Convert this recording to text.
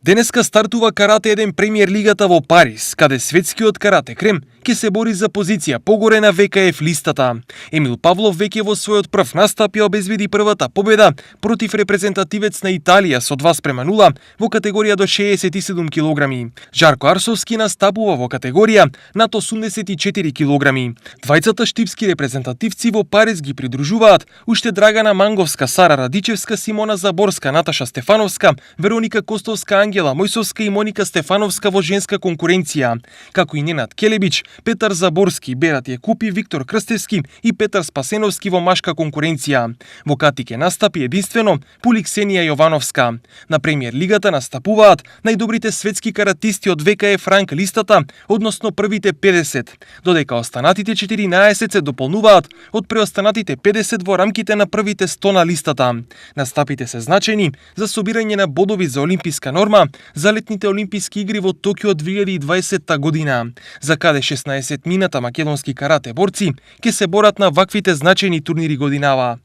Денеска стартува Карате 1 премиер лигата во Париз, каде светскиот карате крем ќе се бори за позиција погоре на ВКФ листата. Емил Павлов веќе во својот прв настап ја обезбеди првата победа против репрезентативец на Италија со 2:0 во категорија до 67 килограми. Жарко Арсовски настапува во категорија над 84 килограми. Двајцата штипски репрезентативци во Париз ги придружуваат уште Драгана Манговска, Сара Радичевска, Симона Заборска, Наташа Стефановска, Вероника Костовска, Ангела Мојсовска и Моника Стефановска во женска конкуренција, како и Ненад Келебич, Петар Заборски, Берат Јекупи, Виктор Крстевски и Петар Спасеновски во машка конкуренција. Во катике настапи единствено Пуликсенија Јовановска. На премиер лигата настапуваат најдобрите светски каратисти од ВКФ ранг листата, односно првите 50, додека останатите 14 се дополнуваат од преостанатите 50 во рамките на првите 100 на листата. Настапите се значени за собирање на бодови за олимписка норма за летните олимписки игри во Токио 2020 година, за каде 16 мината македонски карате борци ќе се борат на ваквите значени турнири годинава.